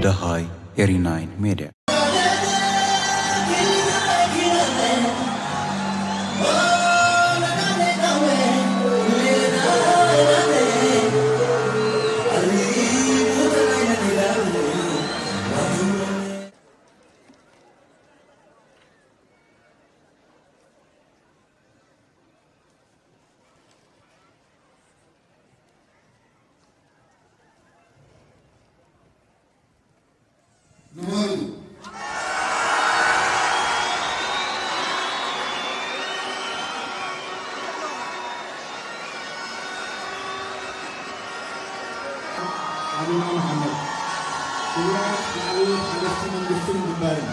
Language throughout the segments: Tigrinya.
ደሃይ ኤሪ ናይን ሜድያ። ንበሩ። ኣሉላ መሓመድ። ክቡራት ላዕለዎት ሓለፍቲ መንግስትን ግንባርን፣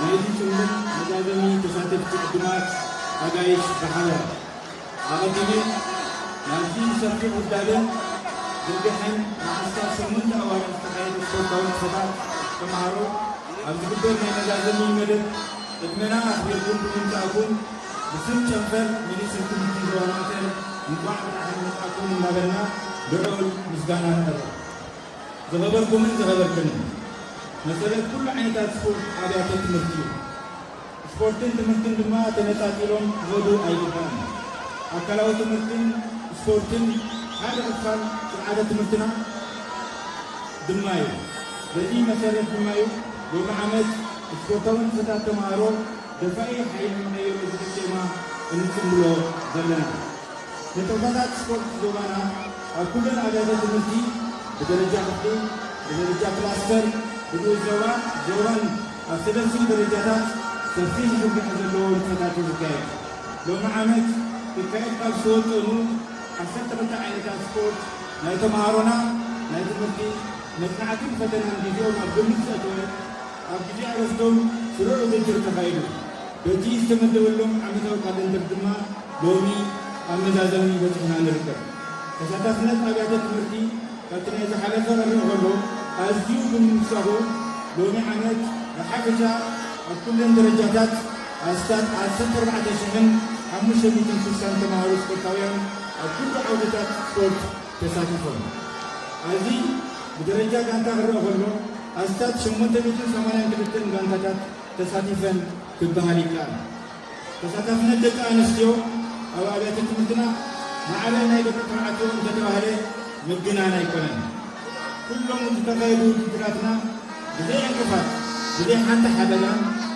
ናይዚ ጽምብል መዛዘሚ ተሳተፍቲ ዕዱማት ኣጋይሽ ብሓበራ፣ ኣቐዲመ ናብዚ ብሰፊሕ ውዳበን ዝርግሐን ንኣስታት ሸሞንተ ኣዋርሕ ዝተኻየደ ስፖርታዊ ንጥፈታት ተምሃሮ ኣብ ዝግበር ናይ መዛዘሚ መደብ ዕድመና ኣኽቢርኩም ብምምጻእኩም ብስም ጨንፈር ሚኒስትሪ ትምህርቲ ዞባ ማእከል እንቋዕ ብደሓን መጻእኩም እናበልና ልዑል ምስጋና ነቕርብ። ዝኸበርኩምን ዝኸበርክንን፣ መሰረት ኩሉ ዓይነታት ስፖርት ኣብያተ ትምህርቲ እዩ። ስፖርትን ትምህርትን ድማ ተነጻጺሎም ክኸዱ ኣይግባእን። ኣካላዊ ትምህርትን ስፖርትን ሓደ ክፋል ስርዓተ ትምህርትና ድማ እዩ። በዚ መሰረት ድማ እዩ ሎሚ ዓመት ስፖርታዊ ንጥፈታት ተምሃሮ ደፋኢ ሓይሊ መቐየሪ ዝብል ቴማ እንጽምብሎ ዘለና። ንጥፈታት ስፖርት ዞባና ኣብ ኩለን ኣብያተ ትምህርቲ ብደረጃ ክፍሊ፣ ብደረጃ ክላስተር፣ ብንኡስ ዞባ፣ ዞባን ኣብ ሰለስቲኡ ደረጃታት ሰፊሕ ዝርግሐ ዘለዎ ንጥፈታት እዩ ዝካየድ። ሎሚ ዓመት ክካየድ ካብ ዝተወጠኑ ዓሰርተ ክልተ ዓይነታት ስፖርት ናይ ተምሃሮና ናይ ትምህርቲ መጽናዕትን ፈተናን ግዜኦም ኣብ ግምት ዘእተወ ኣብ ግዜ ዕረፍቶም ስሩዕ ውድድር ተኻይዱ። በቲ ዝተመደበሎም ዓመታዊ ካለንደር ድማ ሎሚ ኣብ መዛዘሚ በጺሕና ንርከብ። ተሳታፍነት ኣብያተ ትምህርቲ ካብቲ ናይ ዝሓለፈ ክርእ ከሎ ኣዝዩ ብምውሳኹ ሎሚ ዓመት ብሓፈሻ ኣብ ኩለን ደረጃታት ኣስታት ዓሰርተ ኣርባዕተ ሽሕን ሓሙሽተ ሚእትን ስሳን ተምሃሮ ስፖርታውያን ኣብ ኩሉ ዓውድታት ስፖርት ተሳቲፎም። ኣብዚ ብደረጃ ጋንታ ክረኣ ከሎ ኣስታት ሸሞንተ ሚእትን ሰማንያን ክልተን ጋንታታት ተሳቲፈን ክበሃል ይከኣል። ተሳታፍነት ደቂ ኣንስትዮ ኣብ ኣብያተ ትምህርትና ማዕረ ናይ ደቂ ተባዕትዮ እንተተባህለ ምግናን ኣይኮነን። ኩሎም ዝተኻየዱ ውድድራትና ብዘይ ዕንቅፋት ብዘይ ሓንቲ ሓደጋ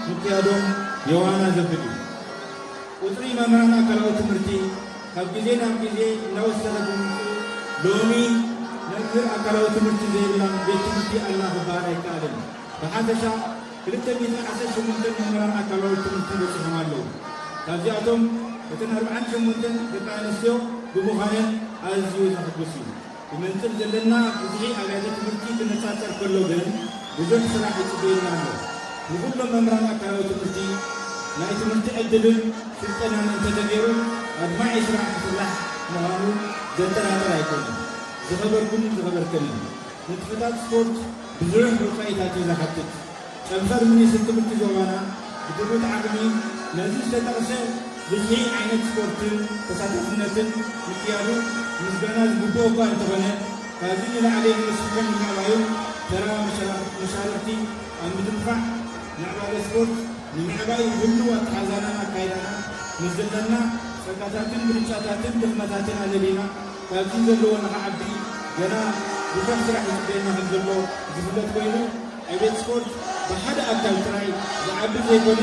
ምክያዶም የዋና ዘብል እዩ። ቁጽሪ መምህራን ኣካላዊ ትምህርቲ ካብ ግዜ ናብ ግዜ እናወሰኸ ብምምፅኡ ሎሚ መምህር ኣካላዊ ትምህርቲ ዘይብላ ቤት ትምህርቲ ኣላ ክበሃል ኣይከኣልን። ብሓፈሻ ክልተ ሚእትን ዓሰርተ ሸሞንተ መምህራን ኣካላዊ ትምህርቲ በፂሖም ኣለዉ። ካብዚኣቶም እተን ኣርብዓን ሸሞንተን ደቂ ኣንስትዮ ብምዃነን ኣዝዩ ዘሕጉስ እዩ። ብመንፅር ዘለና ብዝሒ ኣብያተ ትምህርቲ ክነፃፀር ከሎ ግን ብዙሕ ስራሕ ይፅበየና ኣሎ። ንኩሎም መምህራን ኣካላዊ ትምህርቲ ናይ ትምህርቲ ዕድልን ስልጠናን እንተተገይሩ ኣድማዒ ስራሕ ክስራሕ ምዃኑ ዘጠራጥር ኣይኮነን። ዝኸበርኩምን ዝኸበርክንን፣ ንጥፈታት ስፖርት ብዙሕ ወፃኢታት እዩ ዝሓትት። ጨንፈር ሚኒስትሪ ትምህርቲ ዞባና ብድሩት ዓቕሚ ነዚ ዝተጠቕሰ ብዝሒ ዓይነት ስፖርትን ተሳታፍነትን ምክያዱ ምስጋና ዝግብኦ እኳ እንተኾነ፣ ካብዚ ንላዕሊ ንምስፍሕን ንምዕባዩን ተራ መሻርኽቲ ኣብ ምድንፋዕ ምዕባለ ስፖርት ንምዕባይ ህሉው ኣተሓዛናን ኣካይዳና ምስ ዘለና ጸጋታትን ብልጫታትን ድኽመታትን ኣለሊና ካብዚ ዘለዎ ንኽዓቢ ገና ብዙሕ ስራሕ ይፅበየና ከም ዘሎ ዝፍለጥ ኮይኑ፣ ዕቤት ስፖርት ብሓደ ኣካል ጥራይ ዝዓቢ ዘይኮነ፣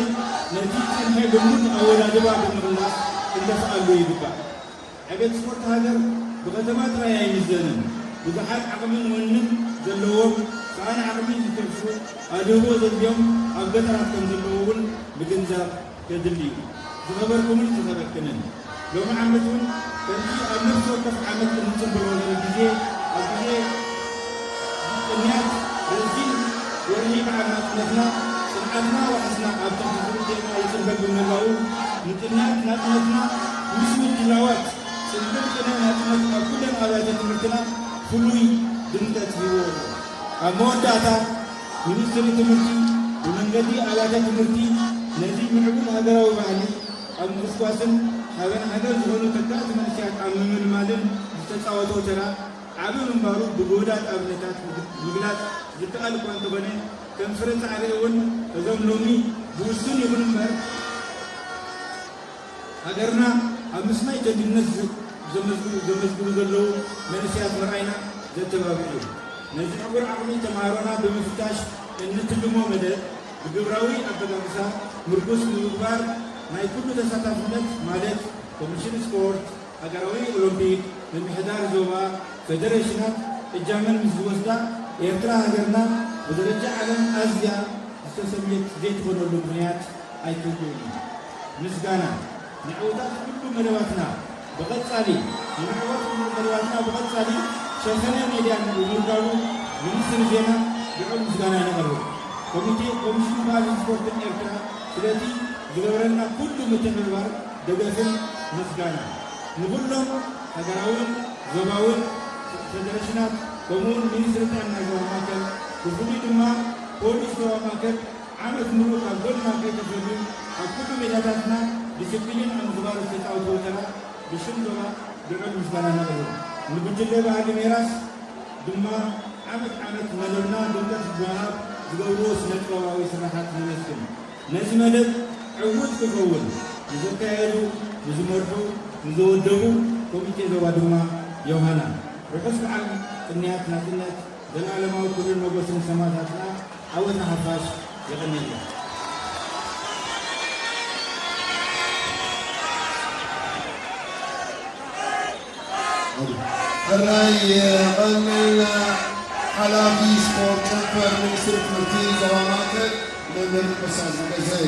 ነቲ ዝጸንሐ ልሙድ ኣወዳድባ ብምቕላስ ክንደፍኣሉ ይግባእ። ዕቤት ስፖርት ሃገር ብከተማ ጥራይ ኣይምዘንን። ብዙሓት ዓቕምን ወንን ዘለዎም፣ ሰኣን ዓቕሚ ዝትንፍሱ፣ ኣድህቦ ዘድልዮም ኣብ ገጠራት ከም ዘለዉ እውን ምግንዛብ የድሊ እዩ። ዝኸበርኩምን ዝኸበርክንን፣ ሎሚ ዓመት እውን ከምቲ ኣብ ነፍሲ ወከፍ ዓመት እንጽንብሎ ዘሎ ግዜ፣ ኣብ ግዜ ቅንያት ረዚን ወርሒ በዓል ናጽነትና፣ ጽንዓትና ዋሕስና ኣብ ትሕቲ ዝብል ቴማ ይጽንበል ብምህላዉ፣ ንቅንያት ናጽነትና ምስ ምድላዋት ጽንብል ቅነ ናጽነት ኣብ ኩለን ኣብያተ ትምህርትና ፍሉይ ድምቀት ሂብዎ ኣሎ። ኣብ መወዳእታ፣ ሚኒስትሪ ትምህርቲ ብመንገዲ ኣብያተ ትምህርቲ ነዚ ምዕቡል ሃገራዊ ባህሊ ኣብ ምኹስኳስን ሓበን ሃገር ዝኾኑ ዝተፃወቶ ተራ ዓቢ ምንባሩ ብውሁዳት ኣብነታት ምግላፅ ዝከኣል እኳ እንተኾነ፣ ከም ፍረ ፃዕሪ እውን እዞም ሎሚ ብውሱን ይኹን እምበር ሃገርና ኣብ ምስናይ ጀግንነት ዘመዝግቡ ዘለዉ መንእሰያት ምርኣይና ዘተባብዕ እዩ። ነዚ ዕዉር ዓቕሚ ተምሃሮና ብምፍታሽ፣ እንትልሞ መደብ ብግብራዊ ኣበጋግሳ ምርኩስ ብምግባር፣ ናይ ኩሉ ተሳታፍነት ማለት ኮሚሽን ስፖርት፣ ሃገራዊ ኦሎምፒክ፣ ምምሕዳር ዞባ፣ ፈደረሽናት እጃመን ምስ ዝወስዳ፣ ኤርትራ ሃገርና ብደረጃ ዓለም ኣዝያ ዝተሰምየት ዘይትኾነሉ ምኽንያት ኣይክህሉን እዩ። ምስጋና ንዕውታት ኩሉ መደባትና ብቐጻሊ፣ ንዕወት ኩሉ መደባትና ብቐጻሊ ሸፈነ ሜድያ ብምርካቡ ሚኒስትሪ ዜና ልዑል ምስጋና ነቕርብ። ኮሚቴ ኮሚሽን ባህልን ስፖርትን ኤርትራ ስለቲ ዝገብረልና ኩሉ ምትሕብባር፣ ደገፍን ምስጋና ንኹሎም ሃገራውን ዞባውን ፈደረሽናት፣ ከምኡውን ሚኒስትሪ ጥዕና ዞባ ማእከል፣ ብፍሉይ ድማ ፖሊስ ዞባ ማእከል ዓመት ምሉእ ካብ ጎንና ከይተፈልዩ ኣብ ኩሉ ሜዳታትና ዲስፕሊን ኣብ ምግባር ዝተፃወትዎ ተራ ብሽም ዞባ ልዑል ምስጋና ነቕርብ። ንጉጅለ ባህሊ ሜራስ ድማ ዓመት ዓመት መደብና ድምቀት ብምሃብ ዝገብርዎ ስነ ጥበባዊ ስራሓት ነመስግን። ነዚ መደብ ዕዉት ክኸውን ንዘካየዱ፣ ንዝመርሑ፣ ንዘወደቡ ኮሚቴ ዞባ ድማ ዮሃና ርሑስ በዓል ቅንያት ናጽነት፣ ዘላለማዊ ክብርን ሞገስን ንሰማእታትና። ዓወት ንሓፋሽ። የቐንየልና። ሕራይ የቐንየልና። ሓላፊ ስፖርት ጨንፈር ሚኒስትሪ ትምህርቲ ዞባ ማእከል መምህር መሳዝ ገዛኢ።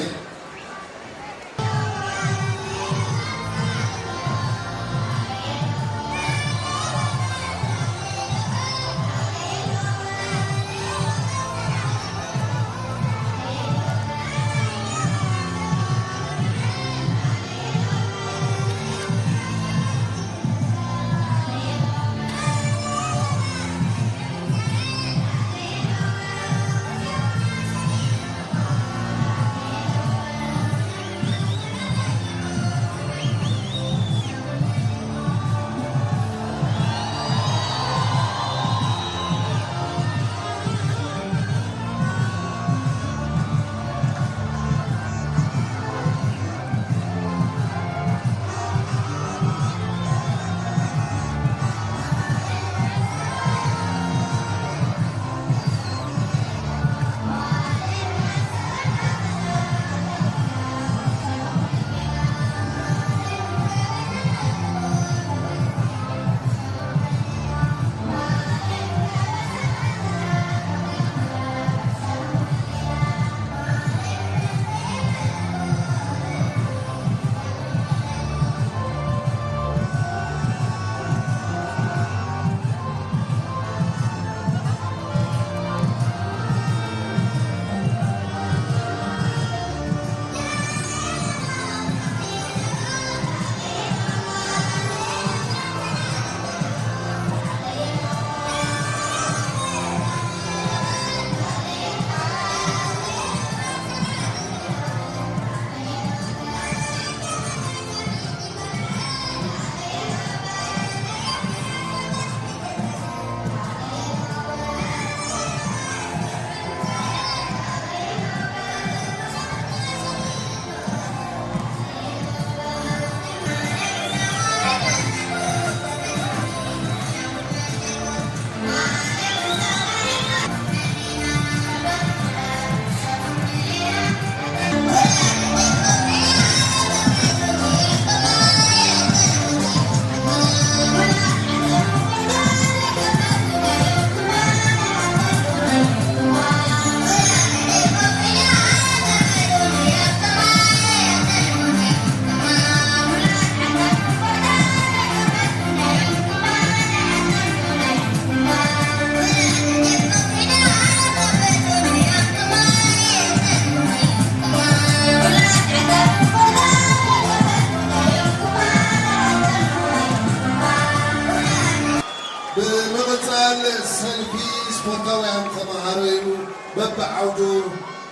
ብምቕጻል ሰልፊ ስፖርታውያን ተመሃሮ እዩ በብዓውዱ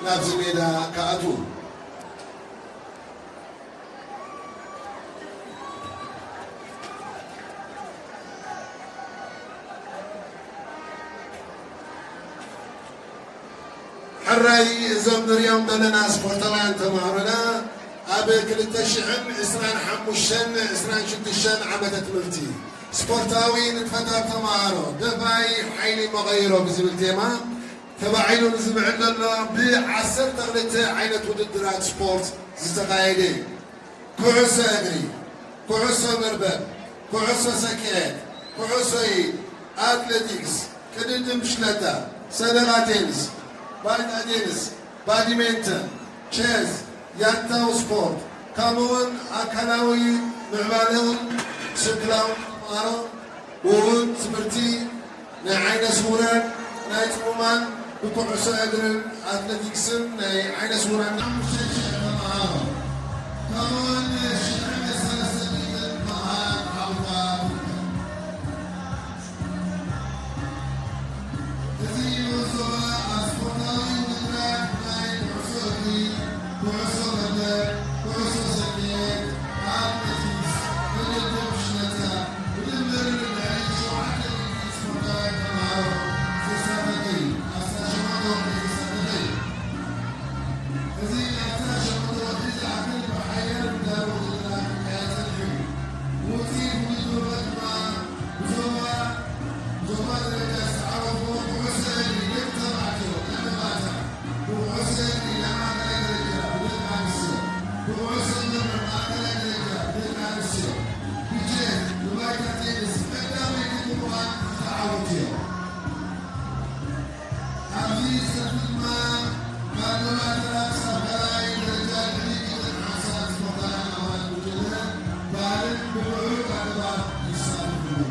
ናብዚ ሜዳ ክኣትዉ። ሕራይ እዞም ንሪኦም ዘለና ስፖርታውያን ተምሃሮና ኣብ ክልተ ሽሕን ዕስራን ሓሙሽተን ዕስራን ሽዱሽተን ዓመተ ትምህርቲ ስፖርታዊ ንጥፈታት ተምሃሮ ደፋኢ ሓይሊ መቐይሮ ብዝብል ቴማ ተባዒሉ ንዝብዕል ዘሎ ብዓሰርተ ክልተ ዓይነት ውድድራት ስፖርት ዝተኻየደ እዩ። ኩዕሶ እግሪ፣ ኩዕሶ መርበብ፣ ኩዕሶ ሰኪዔት፣ ኩዕሶ ኢድ፣ ኣትሌቲክስ፣ ቅድድም ብሽክለታ፣ ሰደቓ ቴኒስ፣ ባይታ ቴኒስ፣ ባድሚንተን፣ ቸዝ፣ ያታዊ ስፖርት፣ ከምኡውን ኣካላዊ ምዕባለውን ስንኩላውን ተምሃሮ ብእውን ትምህርቲ ናይ ዓይነ ስውራን ናይ ጽሙማን ብኩዕሶ እግርን ኣትሌቲክስን ናይ ዓይነ ስውራን ሓሙሽተ ሽሕ ተምሃሮ ከምኡውን ሽሕን ሰለስተ ሚእትን ተምሃራን ሓዊሳ ትርከብ። እዚ ንዞባ ኣብ ስፖርታዊ ውድድራት ናይ ኩዕሶ እግሪ፣ ኩዕሶ መርበብ፣ ኩዕሶ ሰኪዔት፣ ኣትሌቲክስ፣ ውድድር ብሽነታ፣ ብድምር ልዕሊ ሸውዓተ ሚእቲ ስፖርታውያን ተምሃሮ ዘሳተፈ እዩ። ኣስታት ሸሞንተ ወርሒ ዘሳተፈ እዩ። እዚ ንኣስታት ሸሞንተ ወርሒ ዝኣክል ብሓያል ውዳበ ውድድራት ክካየድ ጸኒሑ እዩ። ውጽኢት ውድድሩ ድማ ብዞባ፣ ዞባ ደረጃ ዝተዓወቱ ኩዕሶ እግሪ ደቂ ተባዕትዮ ለመባታ፣ ብኩዕሶ እግሪ ናይ ማእከላይ ደረጃ ብደቂ ኣንስትዮ፣ ብኩዕሶ መርበብ ማእከላይ ደረጃ ብደቂ ኣንስትዮ፣ ብቼዝ፣ ብባይታ ቴኒስ ቀዳመይቲ ብምዃን ዝተዓወቱ እዮም። ኣብዚ ሰልፊ ድማ ካብ መባእታና ክሳብ ካልኣይ ደረጃ ልዕሊ ሚእትን ሓምሳን ስፖርታውያን ኣባላት ጉጅለ ባህልን ብምዕሩግ ኣገባብ ይሳተፉ ኣለዉ።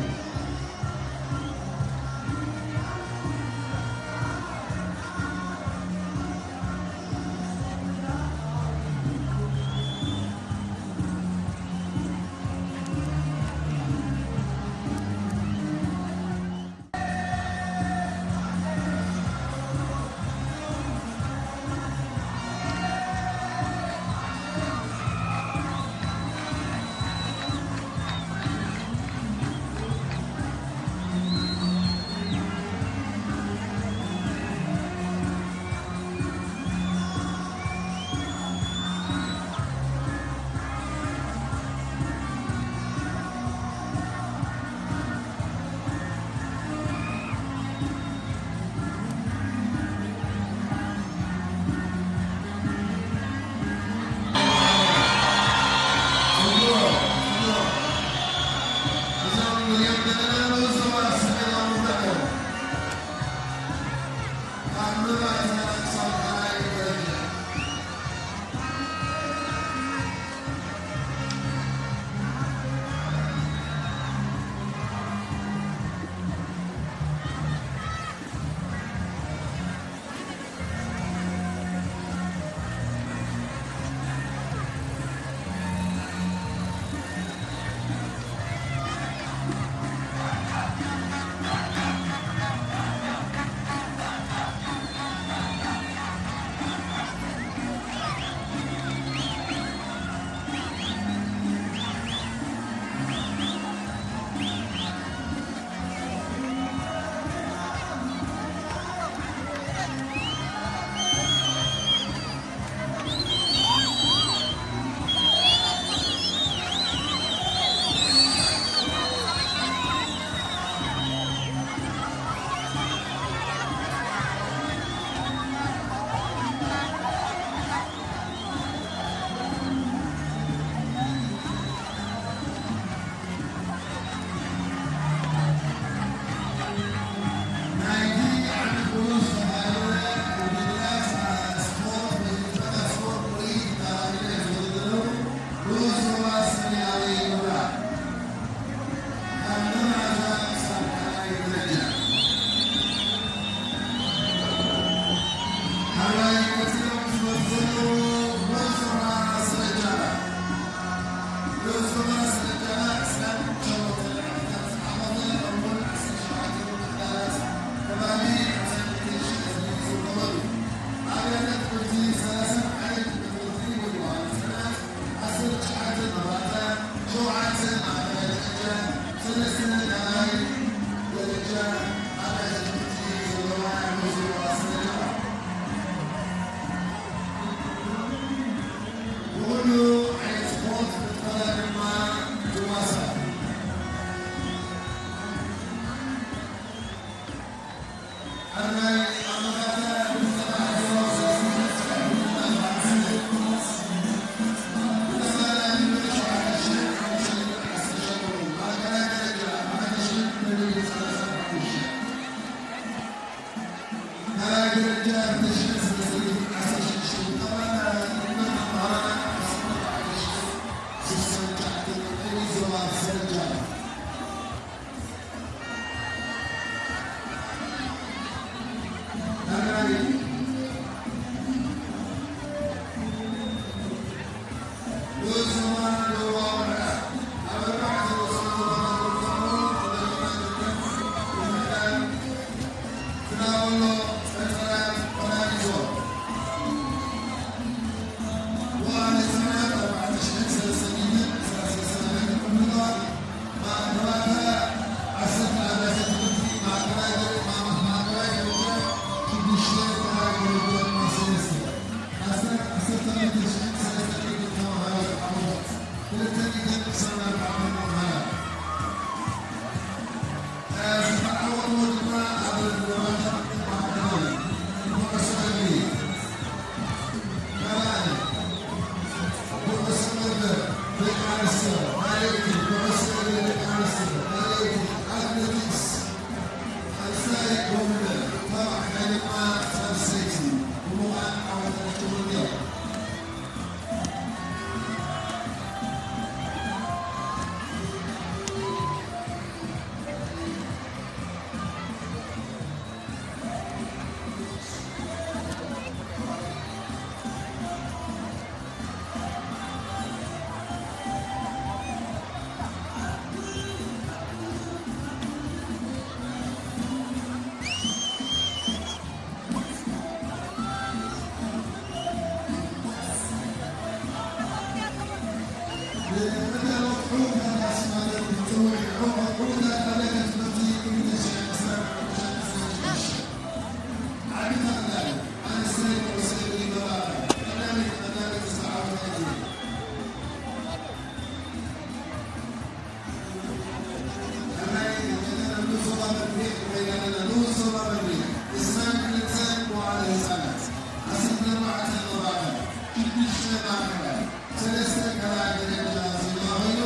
ወይለና ንኡስ ዞባ ምድሪ፣ ዕስራን ክልተን መዋእለ ህጻናት፣ ዓሰርተ ኣርባዕተ መባእታን፣ ሽዱሽተ ማእከላይ፣ ሰለስተ ካልኣይ ደረጃ ዝህባ ኮይኑ፣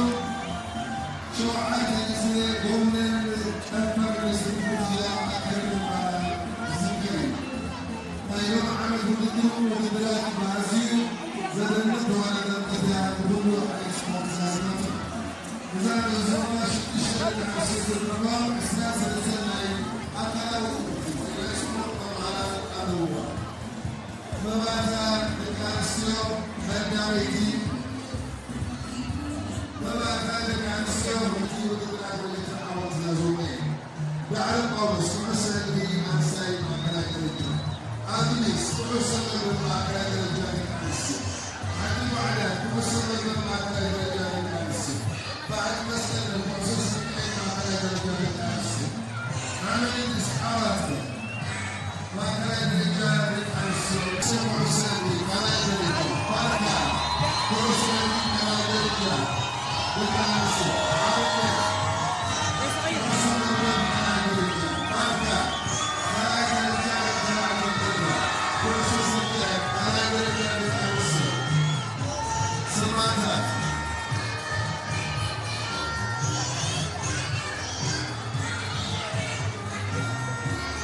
ሸውዓተ ግዜ ጎልደን ፐርፎርመንስ ሪፖርት ዝህባ ማእከል ምዃና ዝዝከር እዩ። ናይ ሎሚ ዓመት ውድድር ውድድራት ብኣዝዩ ዘደንቕ ዝኾነ ደምቀት እያ ንኹሉ ዓይነት ስፖርት ዘዝመቱ። እዛ ንዞባ ሽዱሽተ ደቂ ኣንስትዮ ዝርከባ ዕስራን ሰለስተን ናይ ኣካላዊ ቅርጺ ናይ ስፖርት መምሃራን ኣለውዋ። መባእታ ደቂ ኣንስትዮ መዳወይቲ፣ መባእታ ደቂ ኣንስትዮ ምእንቲ ውድድራት ወለተ ዓወት ዛዞመ። ዳዕሮ ጳውሎስ ኩዕሶ እግሪ ኣንስታይ ማእከላይ ደረጃ። ኣግኒስ ኩዕሶ መርበብ ማእከላይ ደረጃ ደቂ ኣንስትዮ። ሓንቲ ባዕዳ ኩዕሶ መርበብ ማእከላይ ደረጃ ደቂ ኣንስትዮ። ባዕዲ መስቀል ኩዕሶ ሰኪዔት ማእከላይ ደረጃ ደቂ ኣንስትዮ። ሓመድ እንድስ ዓራት ማእከላይ ደረጃ ደቂ ኣንስትዮ። ኩዕሶ እግሪ ካልኣይ ደረጃ። ባርካ ኩዕሶ እግሪ ካልኣይ ደረጃ ደቂ ኣንስትዮ። ኣብነት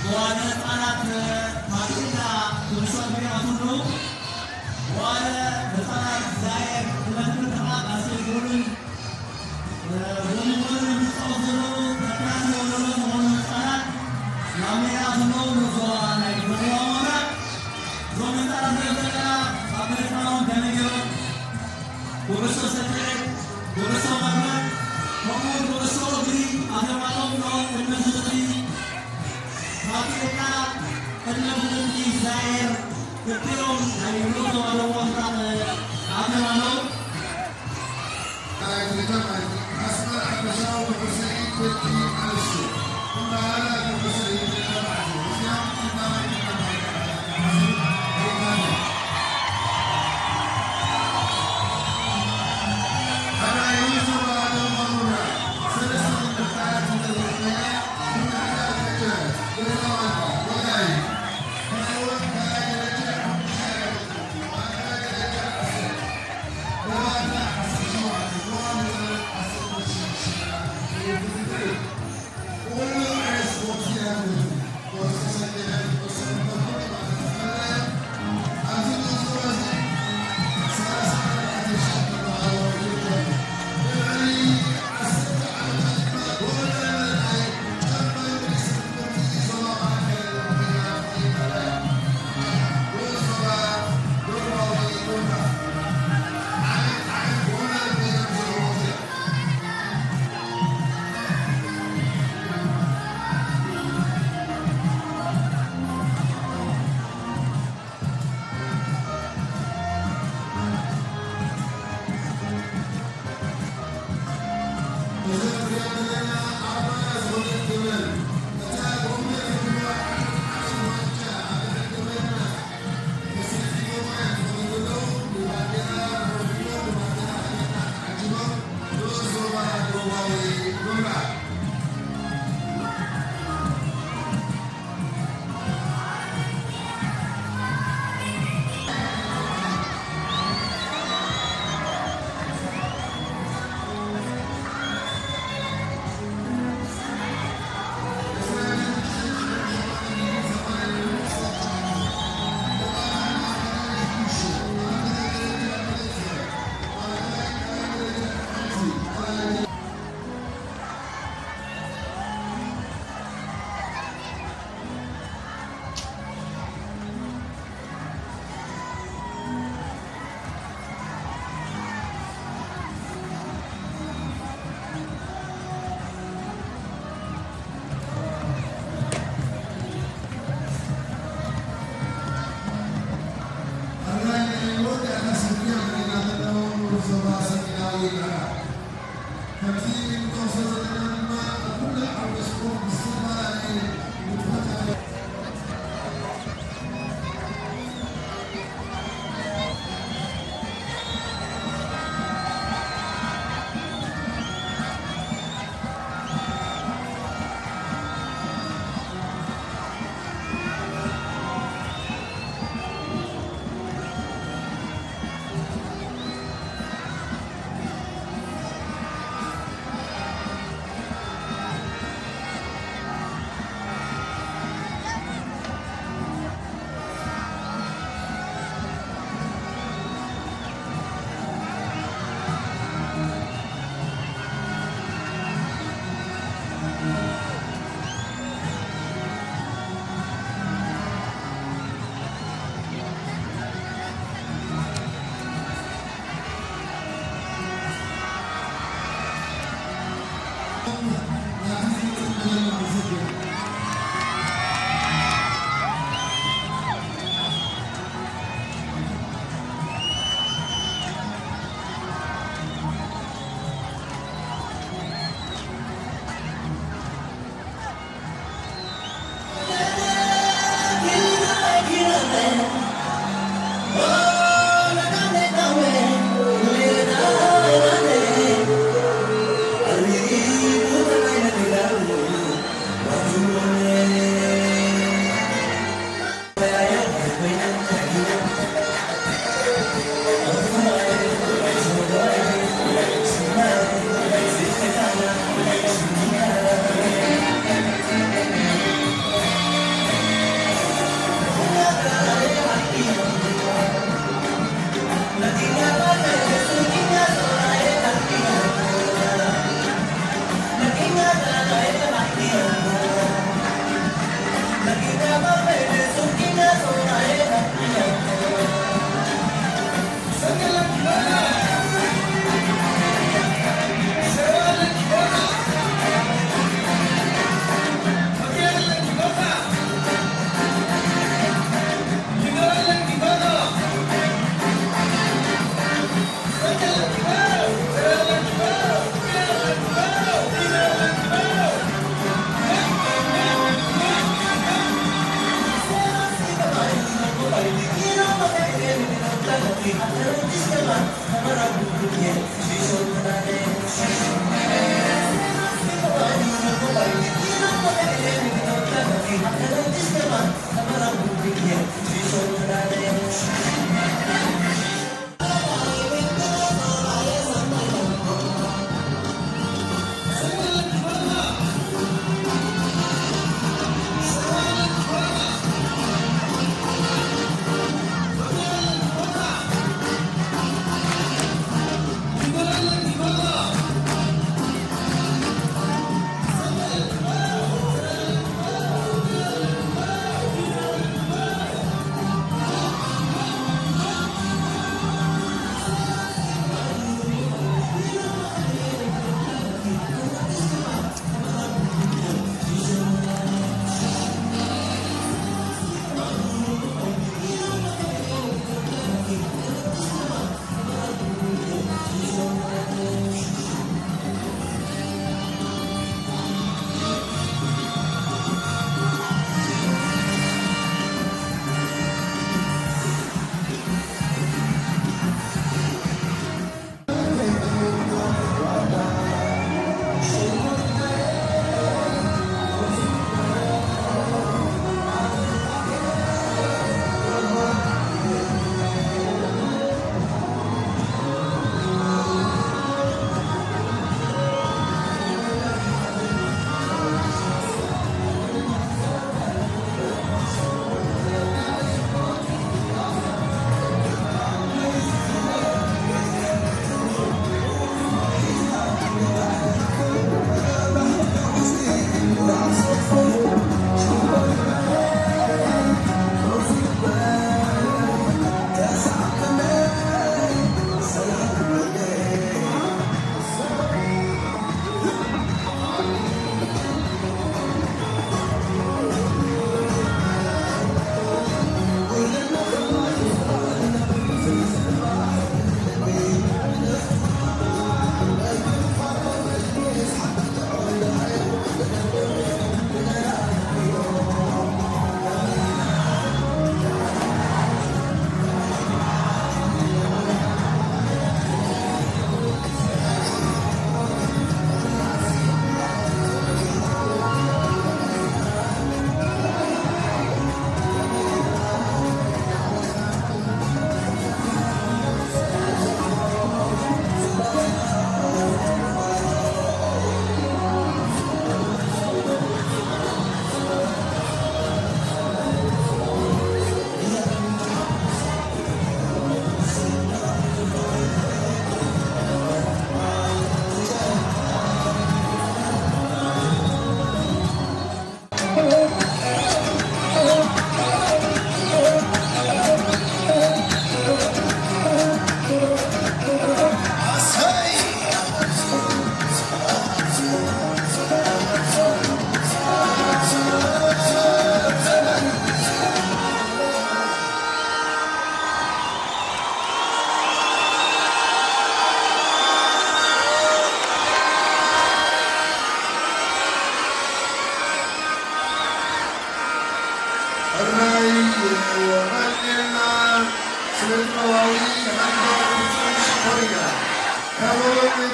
መዋለ ህጻናት ፓሪና ብመሰረት ሪኣ ኩሉ መዋለ ህጻናት ዛየር ክመልክት ከዓ ኣስል ጎልን ጎልን ጎልን ዝጻወቱ ዘለዉ ተካእቲ ወለዶ ዝኾኑ ህጻናት ናብ ሜዳ ዘለዉ ንዞባ ናይ ዞባ እዞም ህጻናት ንሪኦም ዘለና ካብ መሬት ዓለም ከመይ ገይሮም ኩዕሶ ሰኪዔት፣ ኩዕሶ መርበብ፣ ከምኡውን ኩዕሶ እግሪ ኣተማሎም ዶ ቅድሚ ዝብሊ ካብቲ ኤርትራ ቅድሚ ዝብሊ ዛየር ክልቲኦም ናይ ሎቶ ኣለዎም ኣተማሎም። ኣስመራ ሓፈሻዊ ኩዕሶ ኢድ ደቂ ኣንስትዮ፣ እምበኣር ኩዕሶ ኢድ ደቂ ተባዕትዮ፣ እዚኣ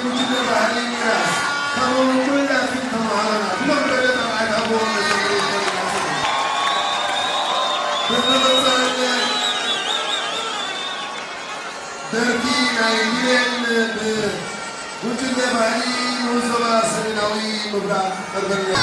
ጉጅለ ባህሊ ሚራስ፣ ከምኡውን ኩላትኩም ተምሃሮና፣ ብሎም ገለ ጠብዓት ኣብዎም መዘምር ይኾንና። ብምቕጻል፣ ደርፊ ናይ ቢሌን ብጉጅለ ባህሊ ንዞባ ሰሜናዊ ምብራቕ ቀርበልና።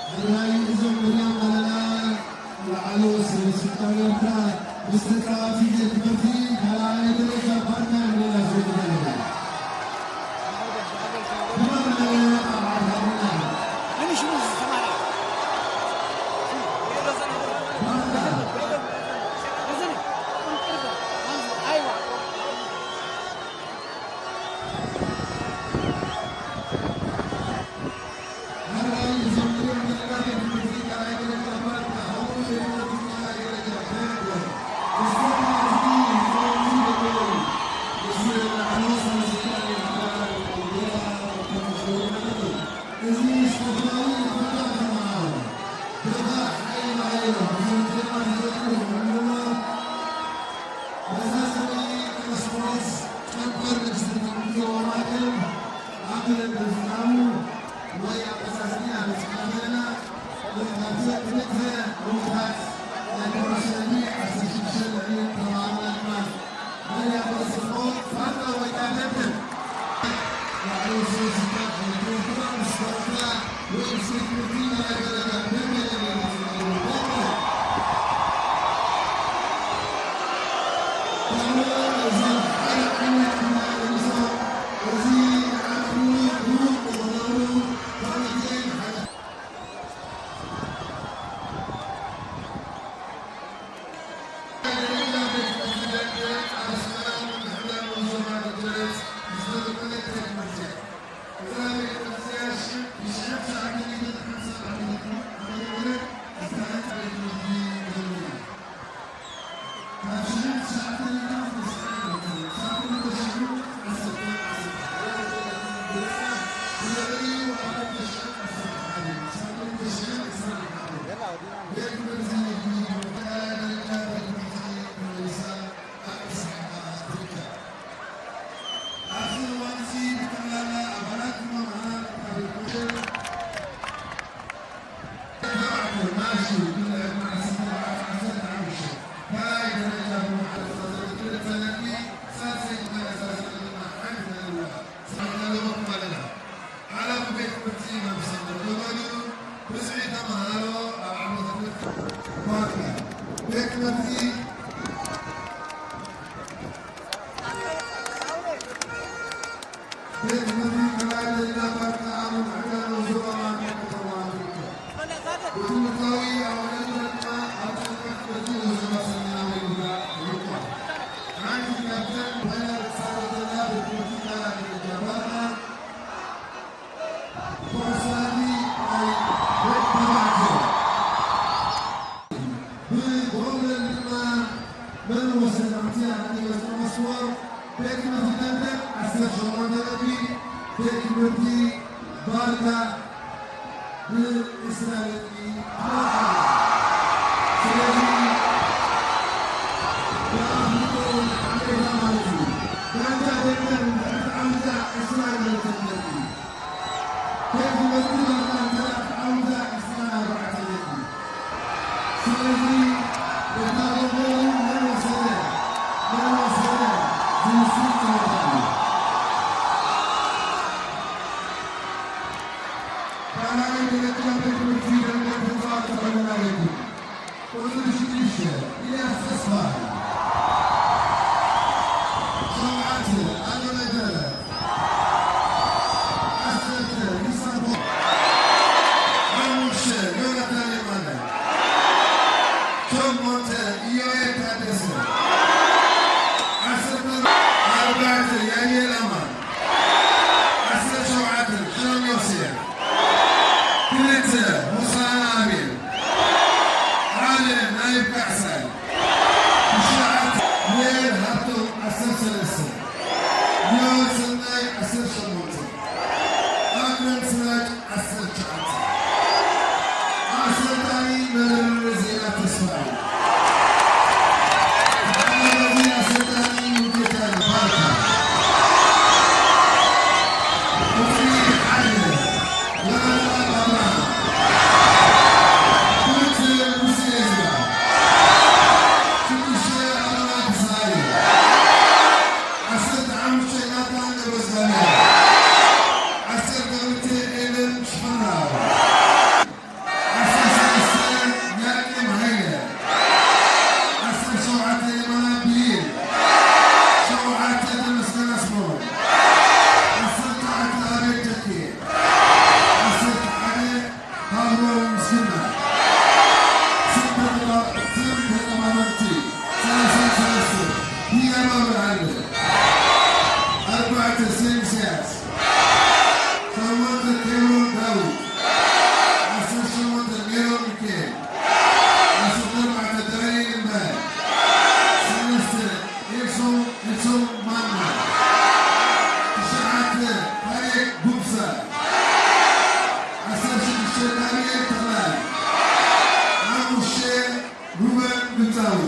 ብናይ እዞም ምርያም ኣለና ንባዕሉ ስለ ስልጣን ኤርትራ ምስ ተጻዋቲ ቤት ትምህርቲ ካልኣይ ደረጃ ፓርትነር ሌላ ስለ ዝኾነ። ብመመለ ኣብ ዓዲ ሃገርና። ቤት ትምህርቲ ቤት ትምህርቲ ካልኣይ ደረጃ ባርካ ኣብ ምምሕዳር ዞባ ማእከል ከተማ ትርከብ። ብትምህርታዊ ኣዋልድ ድማ ኣብ ጨንፈር ትምህርቲ ዞባ ሰሜናዊ ጉዳ ይርከብ። ሓንቲ ካብተን ፓይለት ዝሳተፈላ ቤት ትምህርቲ ካልኣይ ደረጃ ባርካ ኩዕሶ እግሪ ናይ ደቂ ተባዕትዮ። ብጎብለል ድማ መን ወሰደ ኣምስያ ኣንዲበስ ተመስወር ቤት ትምህርቲ ደንደን ዓሰርተ ሸሞንተ ነጥቢ፣ ቤት ትምህርቲ ባርካ ብዒስራ ነጥቢ ትመርሖ። ስለዚ ብኣፍልጦ ሓበሬታ ማለት እዩ። ጋንታ ደንደን ድሕሪ ዓምዛ ዕስራ ነጥቢ። ቤት ትምህርቲ ባርካ እንተ ደኣ ተዓዊታ ዕስራን ኣርባዕተን ነጥቢ። ስለዚ እታ ጎቦ እውን መን ወሰደ፣ መን ወሰደ ዝውስን ጸወታ እዩ። ካልኣይ ደረጃ ቤት ትምህርቲ ደንደን ተጻዋቲ ተቐበል ኣለኩም። ቁጽሪ ሽዱሽተ ኢልያስ ተስፋይ። ሸውዓተ ኣዶናይ በረኸት። ዓሰርተ ይስማዕኮ። ሓሙሽተ ዮናታን የማነ። ሸሞንተ ኢዮኤል ታደሰ። ዓሰርተ ኣርባዕተ ያየል ኣማን። ዓሰርተ ሸውዓተ ሽሮም ዮሴፍ። ክልተ ሆሳና ኣቤል። ሓደ ናይብ ካሕሳይ። ትሽዓተ ዮኤል ሃብቶም ዓሰርተ ሰለስተ። ዮኤል ሰናይ ዓሰርተ ሸሞንተ። ኣክረም ስራጅ ዓሰርተ ትሽዓተ። ኣሰልጣኒ መምህር ዜና ተስፋ እዩ። ተሓጋጋዚ ኣሰልጣኒ ሙሉጌታ ባርካ። ቁጽሪ ሓደ ዮናታን ኣብርሃ። ክልተ ሙሴ እዝራ። ሽዱሽተ ኣሮና ተስፋዬ። ዓሰርተ ሓሙሽተ ናታን ገብረዝጋብሄር። ዓሰርተ ክልተ ኤለን ሽፈራው። ዓሰርተ ሰለስተ ያቄም ሃይለ። ዓሰርተ ሸውዓተ የማነ ብይን። ሸውዓተ ተመስገን ኣስመሮም። ዓሰርተ ትሽዓተ ኣቤል ተኪኤ። ዓሰርተ ሓደ ሃብሮም ምስግና። ስም ተጠባ-፣ ስም ተጠባበቕቲ ሰላሳ ሰለስተ ብያባ ብርሃነ። ኣርባዕተ ሴም ኢሳያስ። ሸሞንተ ኬብሮን ዳዊት። ዓሰርተ ሸሞንተ ሜሮን ሚካኤል። ዓሰርተ ኣርባዕተ ዳንኤል እምባየ። ሰለስተ ኤልሶ፣ ኤልሶ ማና። ትሽዓተ ታሪክ ጉብሳ። ዓሰርተ ሽዱሽተ ዳንኤል ተኽላይ። ሓሙሽተ ሩበን ግብፃዊ።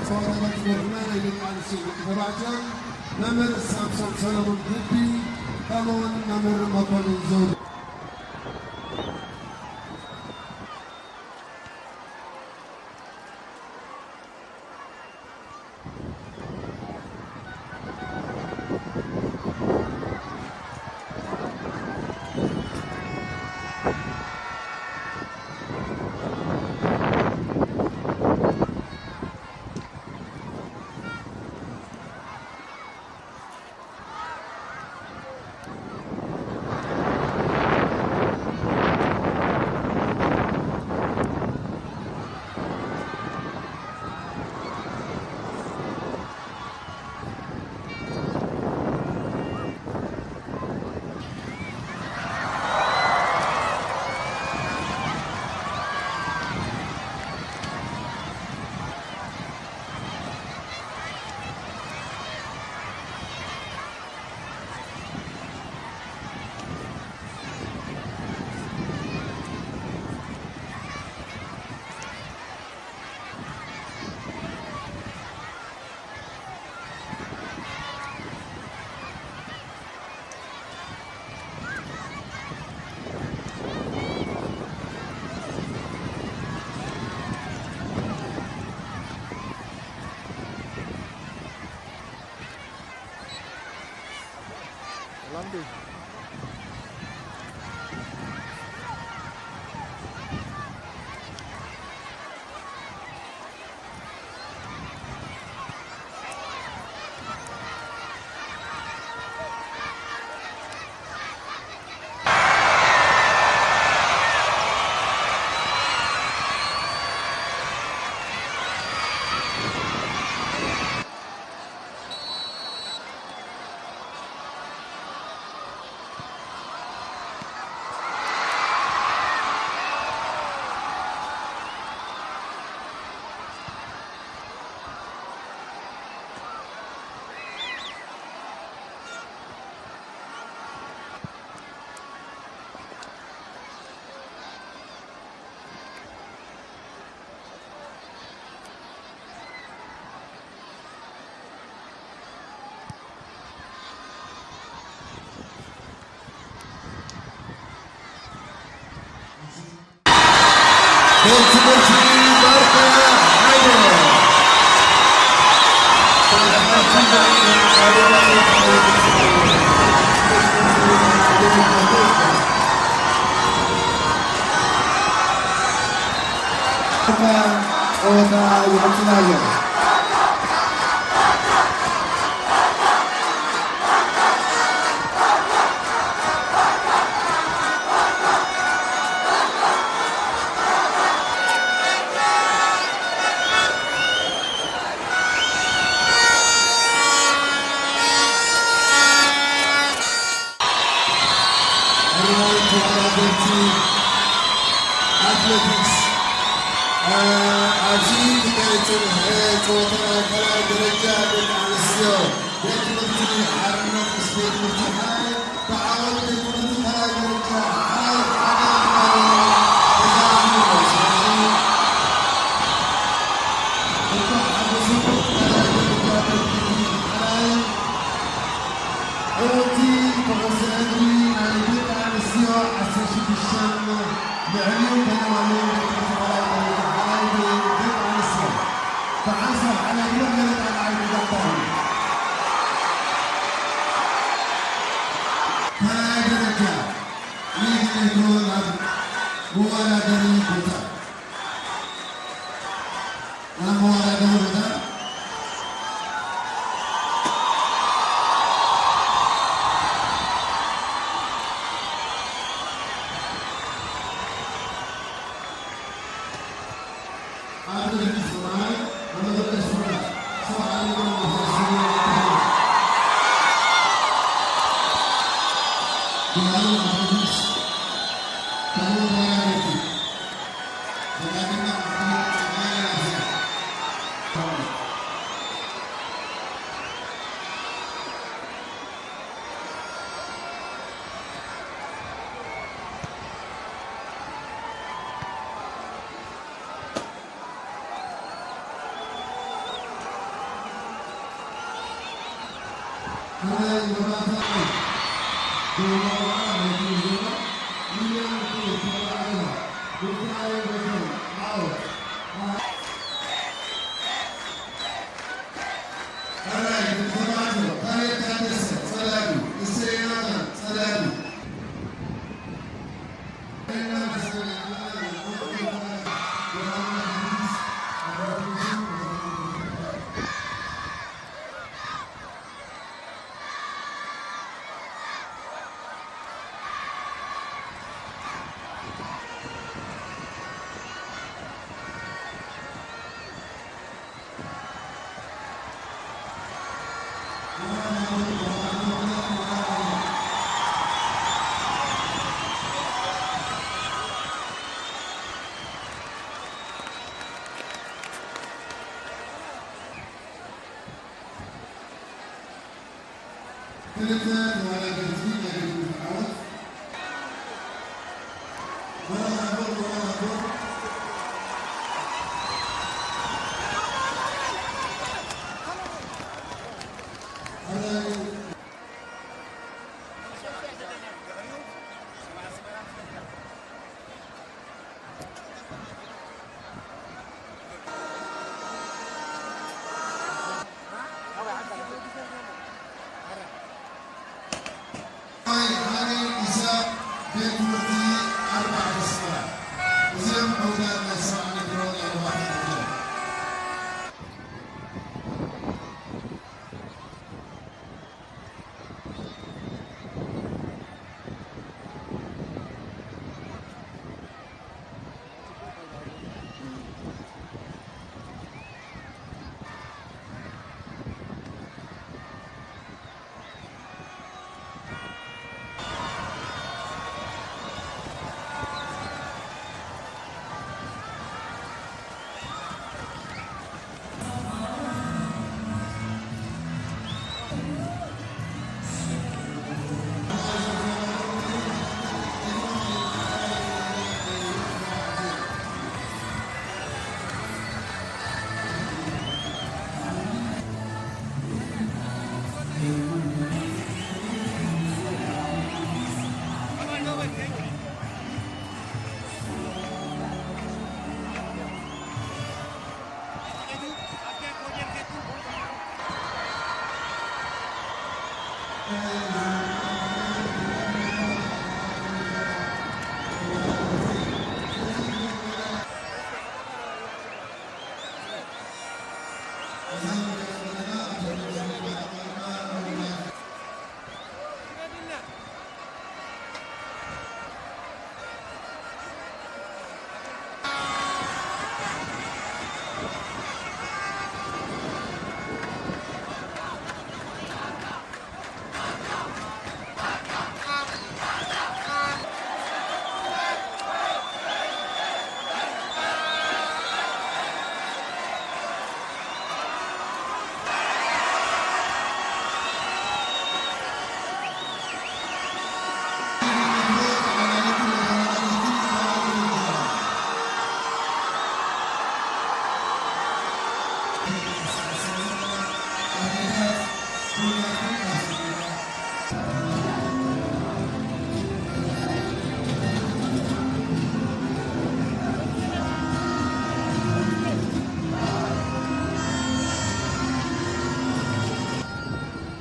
ጸወታታት መድና ናይ ደቂ ኣንስትዮ ደቂ ተባዕትዮን መምህር ሳምሶን ሰለሙን ግቢ ከምኡውን መምህር መኮንን ዘውዱ። ቤት ትምህርቲ ባርካ ሓደ። ጸወታ ይቕጽል ኣሎ። ተወዳደርቲ ኣትሌቲክስ፣ እ፣ ኣብዚ ክካየድ ዝጸንሐ ጸወታ ካልኣይ ደረጃ ደቂ ኣንስትዮ ቤት ትምህርቲ ሓርነት ምስ ቤት ትምህርቲ ሓይ ብዓወት ቤት ትምህርቲ ካልኣይ ደረጃ ሓይ ሓደ ተዛዚሙ። ስለዚ እንኳዕ ሓጎሰኩም ካልኣይ ደረጃ ቤት ትምህርቲ ሓይ ዕውቲ ኩዕሶ እግሪ ናይ ደቂ ኣንስትዮ ዓሰርተ ሽዱሽተን ልዕሊኡ ተለማሊኡ ደቂ ተፈላለዩ ደቂ ኣንስትዮ ብሓንሳብ ሓላፍነት ገለ ጣልዓይ ክዛተሩ ካልኣይ ደረጃ ኢድ ኔትሮ ናብ መወዳደሪ ቦታ ናብ መወዳደሪ ቦታ ኣብ ድሕሪት ሰብኣይ መመበለ ሱራ ሰብኣይ ሊባኖስ ሰብኣይ ሊባኖስ ካልኦት ተወዳደርቲ ክልተ ተወዳደርቲ ናይ ግድን ዓወት። መርሃ ግብር፣ መርሃ ግብር። ሃኒ ኢሳቅ ቤት ትምህርቲ ኣርባዕተ ስፍራ። እዚኦም ኣውዳት ናይ ሰብዓ ሜትሮ ናይ ሩባ ተቐዳደምቲ።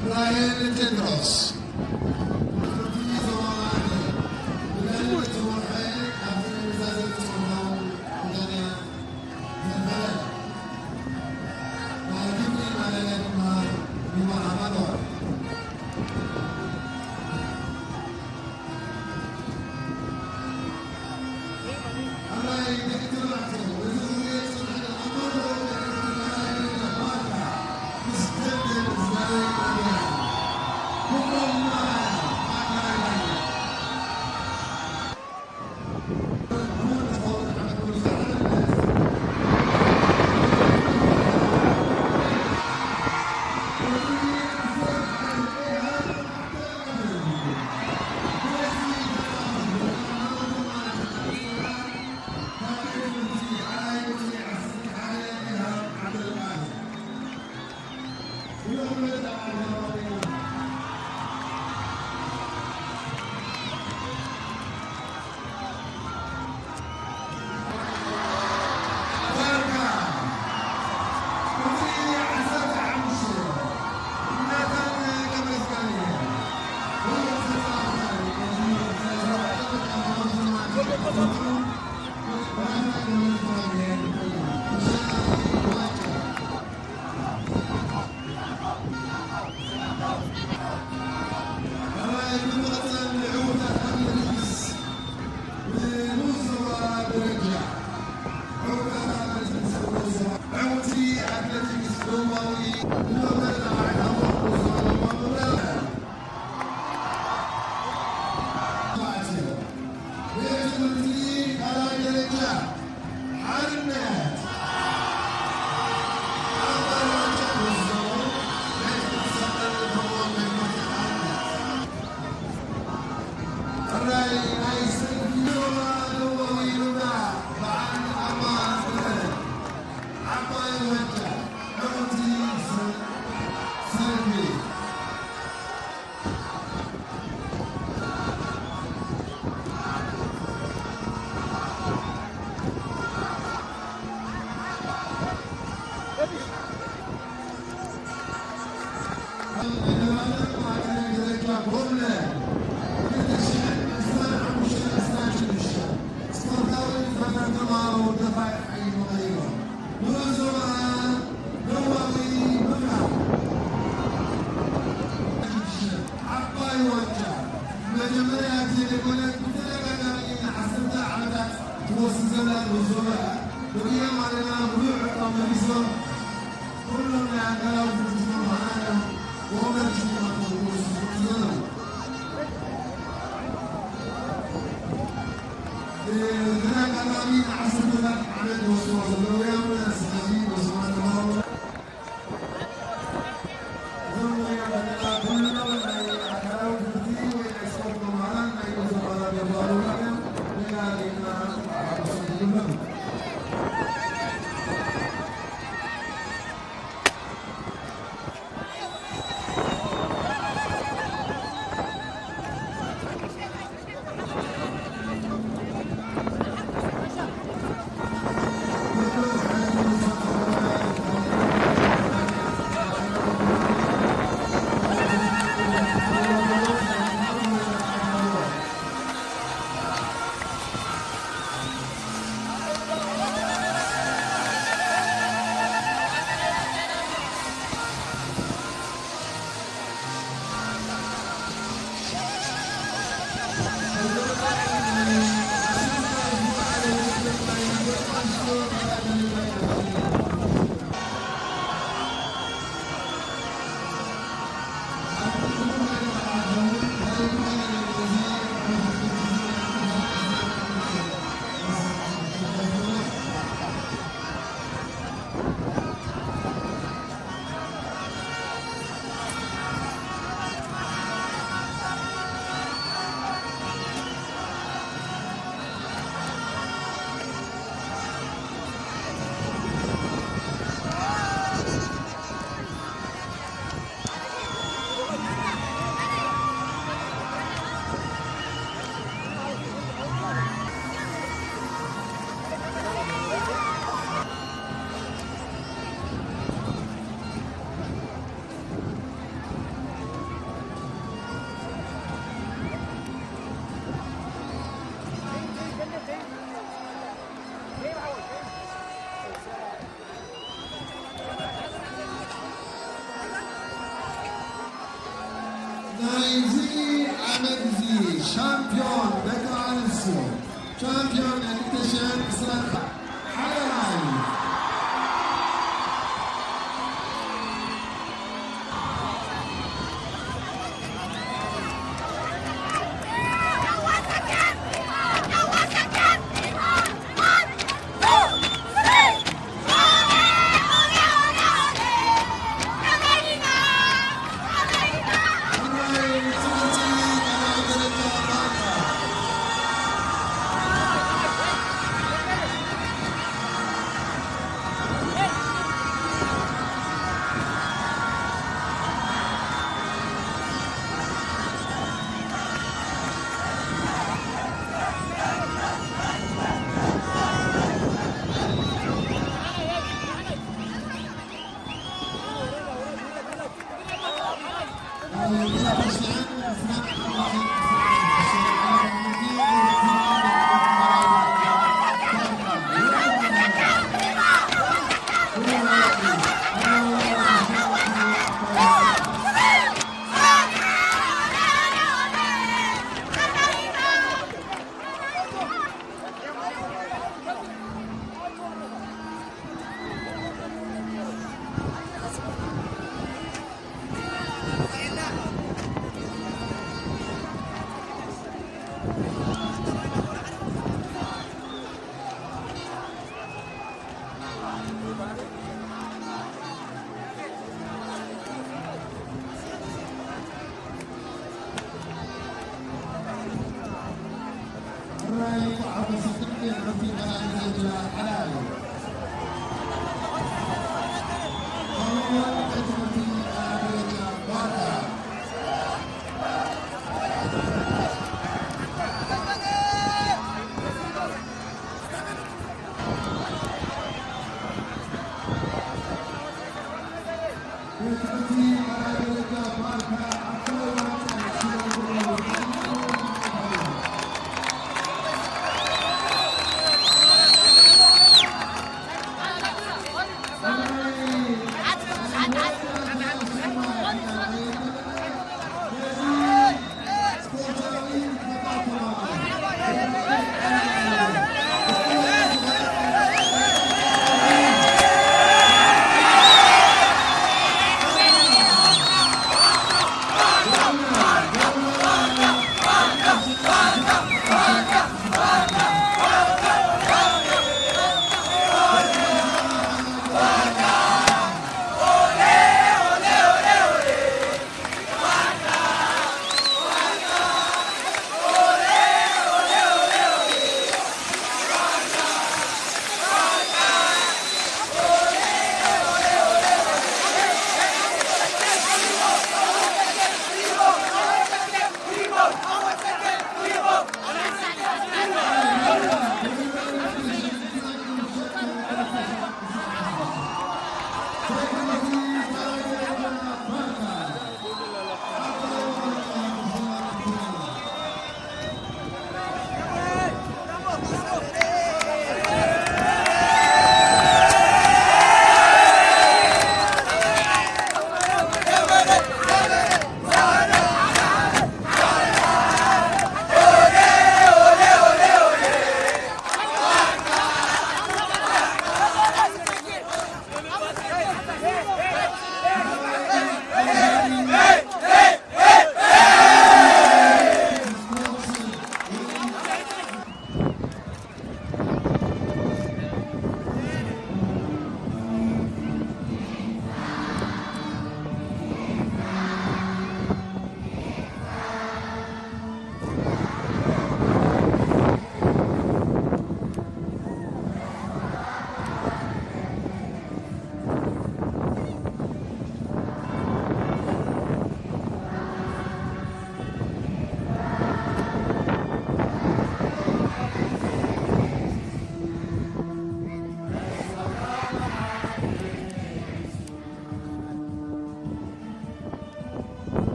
ብራየን ቴድሮስ። ዓባይ ዋንጫ መጀመርያ ግዜ ዘይኮነ ብተደጋጋሚ ንዓሰርተ ዓመታት ትወስድ ዘላ ዞባ ብግያ ማለና ብሉዕ ዕጥቆም መሊሶም ኩሎም ናይ ኣካላዊ ዝግጅቶም መዓና ወመን ሽልማቶም ክወስዱ ዘለዉ። ብተደጋጋሚ ንዓሰርተታት ዓመት ዝወስድዎ ዘለዉ እዮም። ስለዚ ነዞም ኣለዉ ናይዚ ዓመት እዚ ሻምፒዮን ደቂ ኣንስትዮ፣ ሻምፒዮን ናይ ክልተ ሽሕን ዕስራን ሓራይ።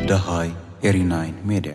ደሃይ ኤሪ ናይን ሜድያ።